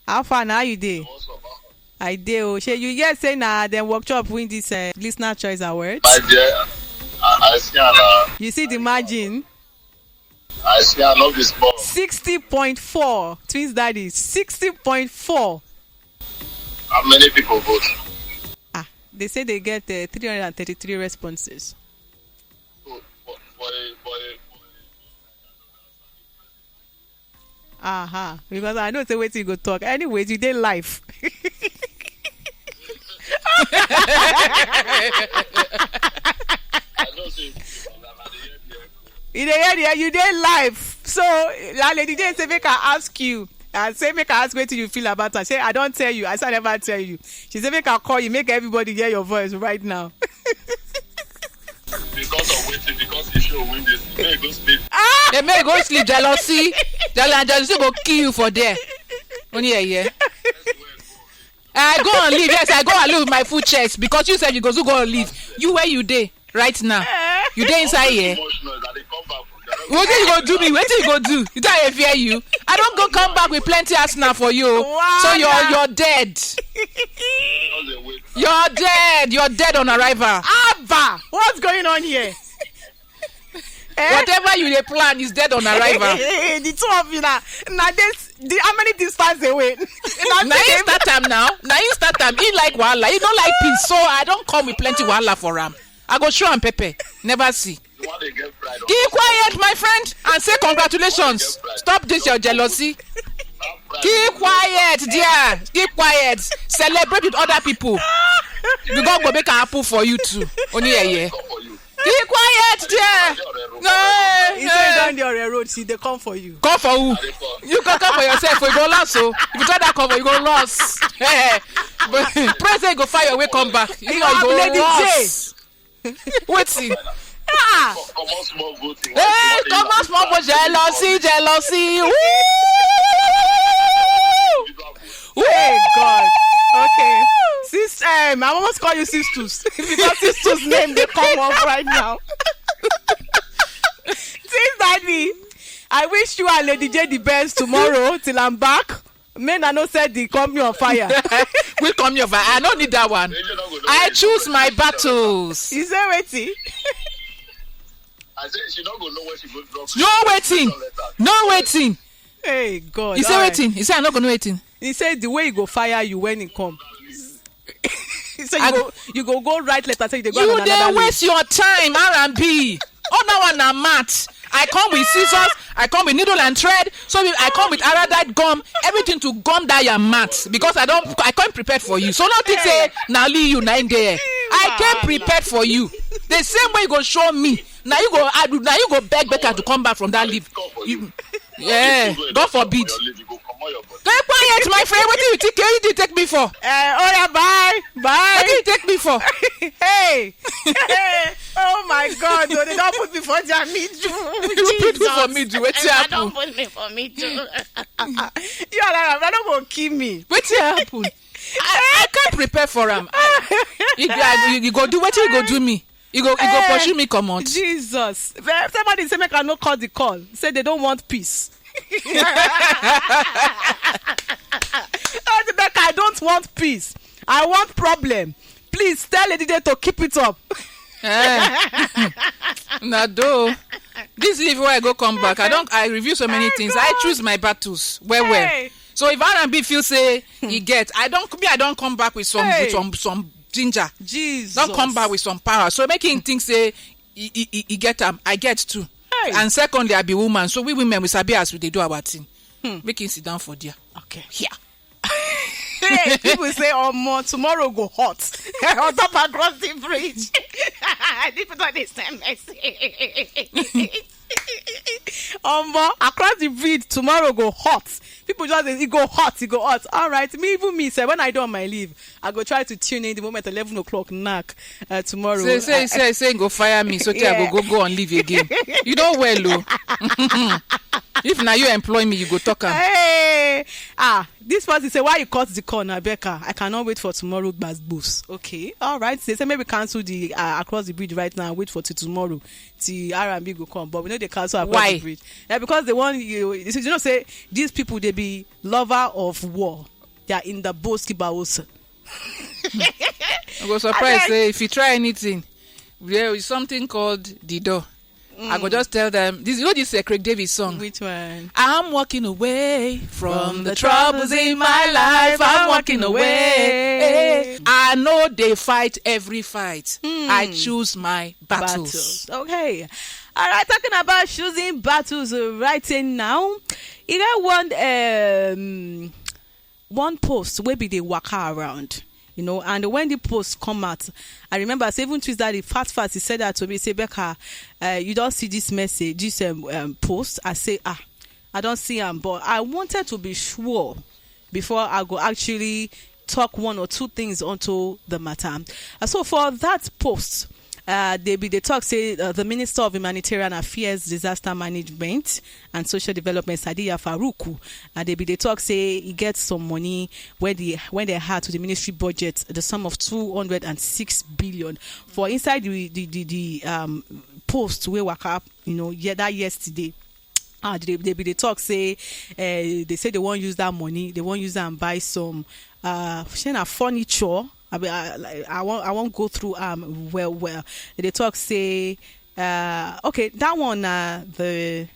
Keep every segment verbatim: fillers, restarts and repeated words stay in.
How far na? How you dey? I dey o. Shey you hear say na dem workshop win this uh, listener choice award? My dear, I, I see am na. You see the margin? I see am, no be small. Sixty point four. Twins Daddy, sixty point four. How many people vote? Ah, they say they get uh, three hundred and thirty-three responses. So, for, for a, for a, for a Aha, because I know say wetin you go talk. Anyways, you dey live. I know say you dey hear there, you dey live. So, that lady dey say make I ask you. I say make I ask wetin you feel about her. Say I don tell you. I say I never tell you. She say make I call you, make everybody hear your voice right now. Because of wetin? Because the show win this. Make you go sleep. They make you go sleep, jealousy. Jeal- and jealousy go kill you for there. Only a year. I go and leave. Yes, I go and leave with my full chest because you said you go to go and leave. You where you dey right now? You dey inside here. Too much noise. I dey come back from there. Wetin you go do me? Wetin you go do? You don't fear you. I don't go come back with plenty arsenal for you. Wow, so you're you're dead. Just dey wait. You're dead. You're dead on arrival. Abba, what's going on here? Eh? Whatever you dey plan is dead on arrival. The two of you na na this the, how many distance away? Na Na you same. Start am now. Na you start am. He like wahala. He don't like peace. So I don't come with plenty wahala for am. I go show am pepper. Never see. You want to get pride on Keep quiet, my friend, and say congratulations. Stop this your jealousy. Keep quiet, dear. Keep quiet. Celebrate with other people. The God go make it happen for you too. Only a year. Keep quiet, dear. No. He say down the Ore road, see they come for you. Come for who? You go come for yourself. We go lost, so if you try that come for you go lost. But pray say you go find your way come back. You You know have you go Lady lost. J. Wetin? Ah! Comot small voting. Hey, comot small vote, jealousy, jealousy. Woo! Hey God. Okay. Sis, um, I almost call you sisters because sisters name they come up right now. Sis Daddy, I wish you and Lady J the best tomorrow till I'm back. Men I no set the company on fire. We come your fire. I don't need that one. I choose my battles. You say wetin? I say she no go know where she go drop. No waiting. No waiting. Hey God. You say all right. Waiting. You say I no go know waiting. He said the way he go fire you when he come. So you I go you go go write letter say you dey go You on dey another waste your time, R and B. All that one na math. I come with scissors, I come with needle and thread, so we- I come with iodide gum, everything to gum that your math because I don't I come prepared for you. So no think say na only you na in there. I came prepared for you. The same way you go show me. Now you go I do now you go beg Becca to come back from that leave. You, yeah, God forbid. Keep quiet, my friend. What do you take? What do you take me for? Uh, oh yeah, bye, bye. What do you take me for? Hey, oh my God! Oh, they don't put me for their middle. You put me for middle. Wetin happen? Don't put me for middle. You are like, I don't go kill me. Wetin happen? I, I can't prepare for am. I, you, I, you, you go do wetin you go do me. You go, you go pursue me comot. Jesus. Somebody say make I no call the call. Say they don't want peace. Make I don't want peace. I want problem. Please tell Lady J to keep it up. Eh. Na do. This leave where I go come back. I don't. I review so many things. I choose my battles. Well, well. Hey. So if R and B feel say he get, I don't. Me, I don't come back with some Hey. with some some ginger. Jesus. Don't come back with some power. So make him think say he, he, he, he get am. I get too. Hey. And secondly, I be woman. So we women, we sabi as we dey do our thing. Make him sit down for there. Okay. Yeah. Hey, people say omo tomorrow go hot on top across the bridge. People don dey send message. Omo across the bridge tomorrow go hot. People just dey e go hot e go hot. All right, me even me sef when I dey on my leave I go try to tune in the moment eleven o'clock knack uh, tomorrow. Say say I, say say go fire me so yeah. I go go go on leave again. You don well o. If na you employ me you go talk am. Hey, ah, this person say why you cut the call na Becca I cannot wait for tomorrow gbas gbos. Okay, all right, they say maybe cancel the uh, across the bridge right now and wait for till tomorrow till R and B go come but we no dey cancel across why? The bridge. Yeah, because they want you you see you know say these people they be lover of war. They are in the boski baos. I go surprise say if you try anything, there is something called the door. I go just tell them, this, you know this uh, Craig David song. Which one? I'm walking away from the troubles in my life. I'm walking away. I know they fight every fight. I choose my battles. Battles. Okay. All right. Talking about choosing battles uh, right in now. You got one um one post wey be dey waka around, you know, and when the post come out, I remember say even Tuesday the fast fast he said that to me, say, Becca, uh, you don't see this message, this um, um, post. I say, ah, I don't see am, but I wanted to be sure before I go actually talk one or two things onto the matter. And so for that post, uh, they be the talk say uh, the Minister of Humanitarian Affairs, Disaster Management and Social Development, Sadiya Faruku, uh, they be the talk say he gets some money when they when they had to the ministry budget, the sum of two hundred and six billion for inside the the the, the um, post we waka, you know, yeah, that yesterday. Ah, they, they be the talk say uh, they say they won't use that money, they won't use that and buy some uh shey na furniture. I, be, I, like, I won't I won't go through um well well. They talk say uh okay, that one uh the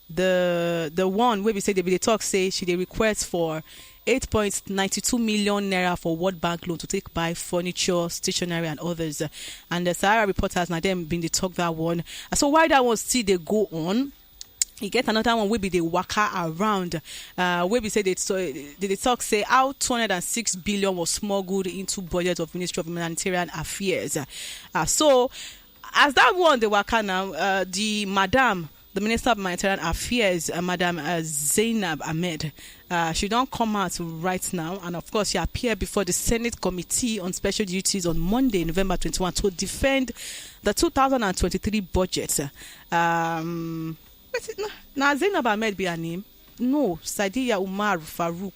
the the one where we say they be the talk say she they request for eight point ninety two million naira for World Bank loan to take buy furniture, stationery and others. And the Sahara reporters now them been the talk that one. So why that one still they go on? You get another one wey be the waka around uh, wey be say they, so, they, they talk say how two hundred and six billion was smuggled into budget of Ministry of Humanitarian Affairs. Uh, so as that one the waka now, uh, the madam, the Minister of Humanitarian Affairs, uh, Madam uh, Zainab Ahmed, uh, she don't come out right now, and of course she appeared before the Senate Committee on Special Duties on Monday, November twenty-one, to defend the two thousand and twenty-three budget. Um, wait, no, now Zainab Ahmed be her name? No, Sadiya Umar Farouk.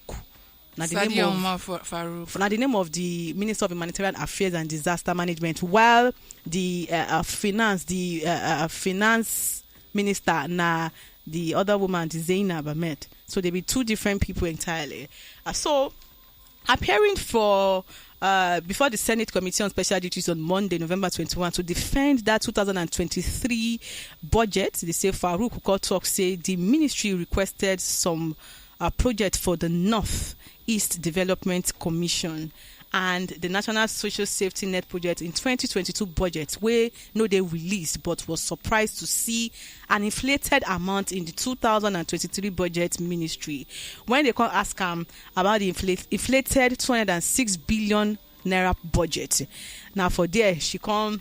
Now the Sadiya name of, Umar Farouk. Now the name of the Minister of Humanitarian Affairs and Disaster Management, while the uh, uh, finance, the uh, uh, finance minister, na the other woman, the Zainab Ahmed. So they be two different people entirely. Uh, so appearing for uh, before the Senate Committee on Special Duties on Monday, November twenty-one, to defend that two thousand and twenty-three budget, they say Farouk Ukor talk say the ministry requested some uh, project for the North East Development Commission and the National Social Safety Net project in twenty twenty-two budget wey no dey released but was surprised to see an inflated amount in the two thousand and twenty-three budget ministry. When they come ask am about the inflate, inflated two hundred and six billion naira budget, now for there she come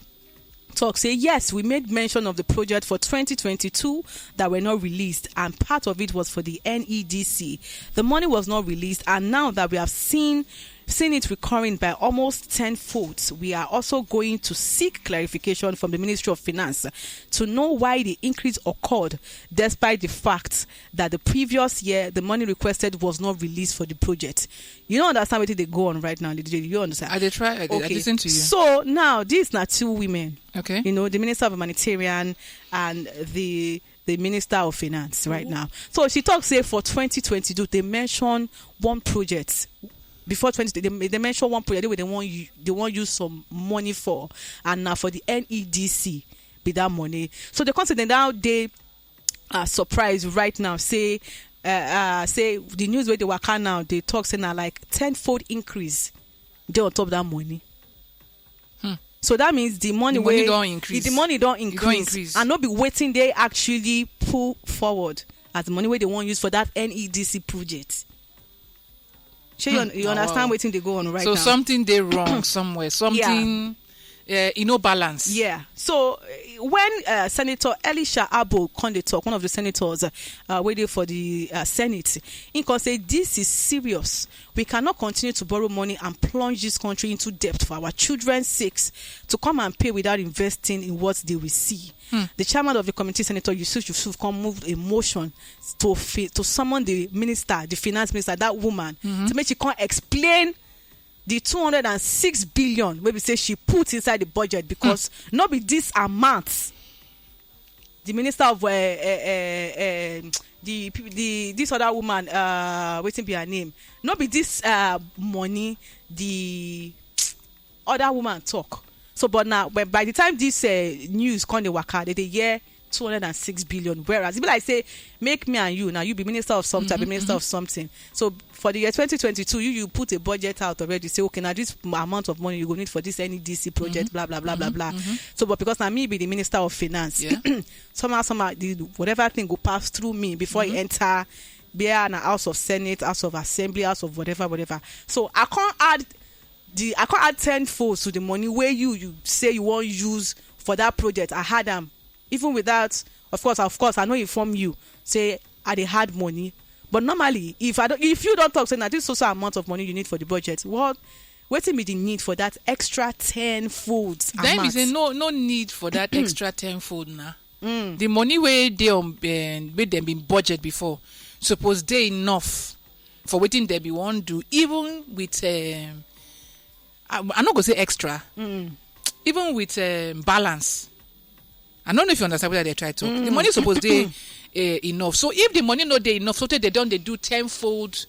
talk say yes, we made mention of the project for twenty twenty-two that were not released, and part of it was for the N E D C. The money was not released, and now that we have seen seen it recurring by almost ten folds, we are also going to seek clarification from the Ministry of Finance to know why the increase occurred, despite the fact that the previous year the money requested was not released for the project. You don't understand what they go on right now, Lady J. You understand? I dey try. I, dey, I Okay. Listen to you. So now these are two women. Okay. You know, the Minister of Humanitarian and the the Minister of Finance right now. So she talks say for twenty twenty-two they mention one project. Before twenty, they, they mention one project where they want you they want use some money for, and now for the N E D C be that money. So the continent now they are surprised right now. Say uh, uh, say the news where they waka now they talk say now like ten fold increase they on top that money. So that means the money The money wey don increase. The money don't It don increase, increase. And not be waiting they actually pull forward as the money where they want use for that N E D C project. Shey you, you Ah, understand wow. Wetin they go on right so now? Something dey wrong somewhere. Something uh, e no balance. Yeah. So uh, when uh, Senator Elisha Abo come dey talk, one of the senators uh, uh, waiting for the uh, Senate, he can say this is serious. We cannot continue to borrow money and plunge this country into debt for our children's sakes to come and pay without investing in what they will see. The chairman of the committee, Senator Yusuf Yusuf, come moved a motion to fi- to summon the minister, the finance minister, that woman, to make she come explain the two hundred and six billion wey be say she put inside the budget, because not be this amount the minister of uh, uh, uh, uh, the peop- the this other woman, uh wetin be her name, no be this uh money the other woman talk. So but now, but by the time this uh, news come dey waka, they dey hear two hundred and six billion, whereas e be like say, make me and you, now you be minister of something, I be minister of something. So for the year twenty twenty-two, you you put a budget out already, say, okay, now this amount of money you go need for this N E D C project, blah blah blah blah blah. So but because now me be the minister of finance, Yeah. Somehow somehow the whatever thing go pass through me before e enter, be it na House of Senate, House of Assembly, House of whatever whatever. So I can't add the I can't add ten folds to the money where you you say you wan use for that project. I had am, even without, of course, of course, I no inform you say I dey had money. But normally, if I don't, if you don't talk say, now this social amount of money you need for the budget, what wetin be the need for that extra ten folds? Then we say no, no need for that extra ten fold now. The money where they on, uh, where them been budget before, suppose they enough for waiting they be one do, even with um, I, I not gonna say extra, even with um, balance. I don't know if you understand what they try to. The money suppose they uh, enough. So if the money not they enough, so they don't they do ten fold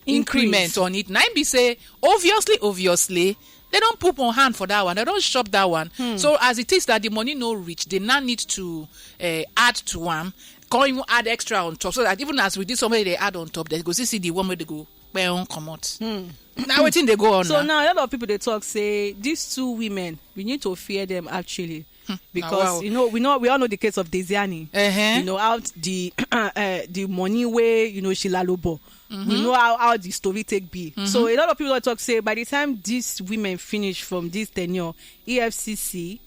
increment on it. Now be say obviously, obviously they don't poop on hand for that one. They don't shop that one. So as it is that the money no reach, they now need to uh, add to one. Can't even add extra on top, so that even as we did somebody they add on top, they go see, see the one where they go pay on come out. Now waiting they go on. So now. Now a lot of people they talk say these two women, we need to fear them actually. Because Wow. You know we know we all know the case of Desiani. Uh-huh. You know how the uh, the money way you know she lalobo. We know how, how the story take be. So a lot of people don talk say by the time these women finish from this tenure, E F C C,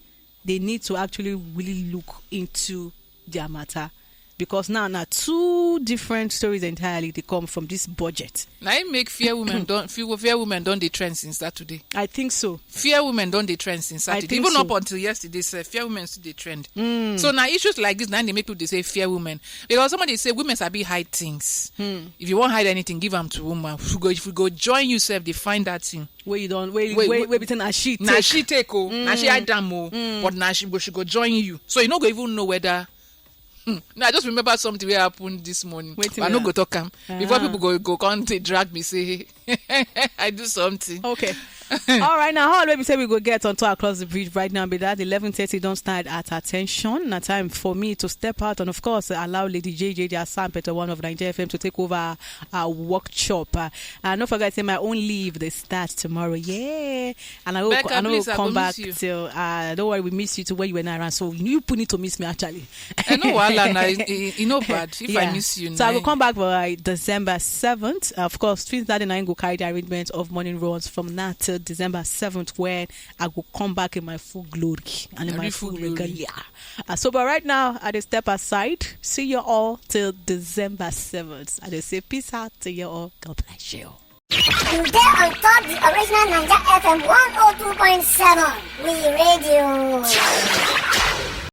they need to actually really look into their matter, because now now two different stories entirely they come from this budget. Now it make fear women don't fear, fear women don't they trend since Saturday. I think so. Fear women don't they trend since I Saturday. Think Even so. Up until yesterday, sef, fear women still they trend. So now issues like this now they make people they say fear women, because somebody say women sabi hide things. If you won't hide anything, give them to woman. If we go, if we go join yourself, they find that thing. Where you don't where Wait, where, wait. Where between a sheet. Now she take oh, now she hide them oh, but now she go she go join you. So you no go even know whether. Hmm. Now I just remember something wey happen this morning. Wetin But I no be go that? Talk am before Ah. People go go come dey drag me say I do something. Okay. All right, now all wey be say we go get on to across the bridge right now be that eleven thirty don't stand at attention. Now time for me to step out and of course allow Lady J J the Assam Peter one of Nigeria F M to take over our workshop. Uh, and don't forget say my own leave they start tomorrow. Yeah. And I will Becca, I will please, I come go back miss you. Till uh, don't worry, we miss you too when you were not around. So you put need to miss me actually. I know wahala na e e- e no bad if I Yeah. Miss you. So I Na will come back by December seventh. Of course, Twins Daddy and I go carry the arrangement of morning runs from now till December seventh, when I go come back in my full glory and in Very my full full glory. regalia. Uh, so, but right now, I just step aside. See you all till December seventh. I just say peace out to you all. God bless you. You dey on top the original Naija F M one oh two point seven. We radio.